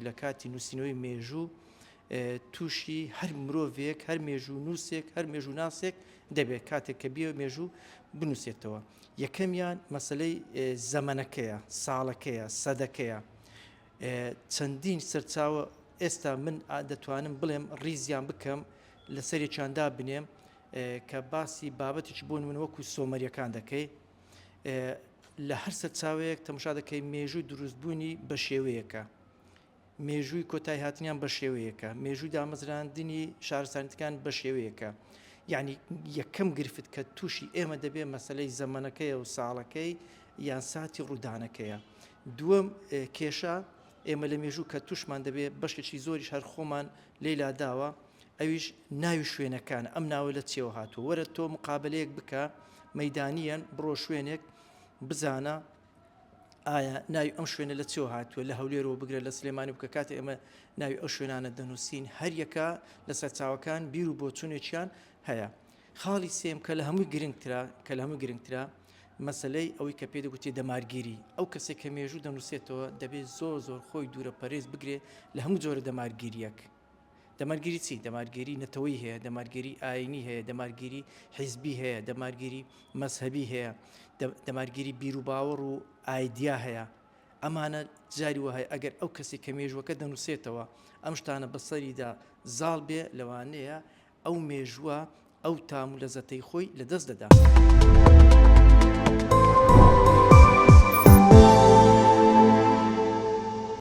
لە کاتی نووسینەوەی مێژوو تووشی هەر مرۆڤێک، هەر مێژوونووسێک، هەر مێژووناسێک دەبێت کاتێک کە بیەوێت مێژوو بنووسێتەوە. یەکەمیان مەسەلەی زەمەنەکەیە، ساڵەکەیە، سەدەکەیە. چەندین سەرچاوە ئێستا من دەتوانم بڵێم ڕیزیان بکەم لەسەرێکیان دابنێم کە باسی بابەتێکی بۆ نمونە وەکو سۆمەریەکان دەکەی لە هەر سەرچاوەیەک تەماشا دەکەی مێژووی دروستبوونی بە شێوەیەکە مێژووی کۆتای هاتنیان بە شێوەیەکە مێژووی دامەزراندنی شارستانیتەکان بە شێوەیەکە یعنی یەکەم گرفت کە تووشی ئێمە دەبێ مەسلەی زەمەنەکەیە و ساڵەکەی یان ساتی ڕوودانەکەیە دووەم کێشە ئێمە لە مێژوو کە تووشمان دەبێ بەشێکی زۆریش هەر خۆمان لێی لاداوە ئەویش ناوی شوێنەکانە ئەم ناوە لە چیەوە هاتووە وەرە تۆ مقابلەیەک بکە مەدانیان بڕۆ شوێنێک بزانە ئایا ناوی ئەم شوێنە لە چیەوە هاتووە لە هەولێرەوە بگرە لە سلێمانی بکە کاتێ ئێمە ناوی ئەو شوێنانە دەنووسین هەریەکە لە سەرچاوەکان بیر و بۆچوونێکیان هەیە خاڵی سێم کە لە هەمووی گرنگترە کە لە هەمووی گرنگترە مەسەلەی ئەوەی کە پێ دەگوترێ دەمارگیری ئەو کەسێک کە مێژوو دەنووسێتەوە دەبێت زۆر زۆر خۆی دوورە پەرێز بگرێ لە هەموو جۆرە دەمارگیریەک دەمارگیری چی؟ دەمارگیری نەتەوەی هەیە، دەمارگیری ئاینی هەیە، دەمارگیری حیزبی هەیە، دەمارگیری مەزهەبی هەیە، دەمارگیری بیروباوەڕ و ئایدیا هەیە. ئەمانە جاری وەهای ئەگەر ئەو کەسێک کە مێژووەکە دەنووسێتەوە ئەم شتانە بەسەریدا زاڵ بێ لەوانەیە ئەو مێژووە ئەو تام و لەزەتەی خۆی لەدەست دەدا.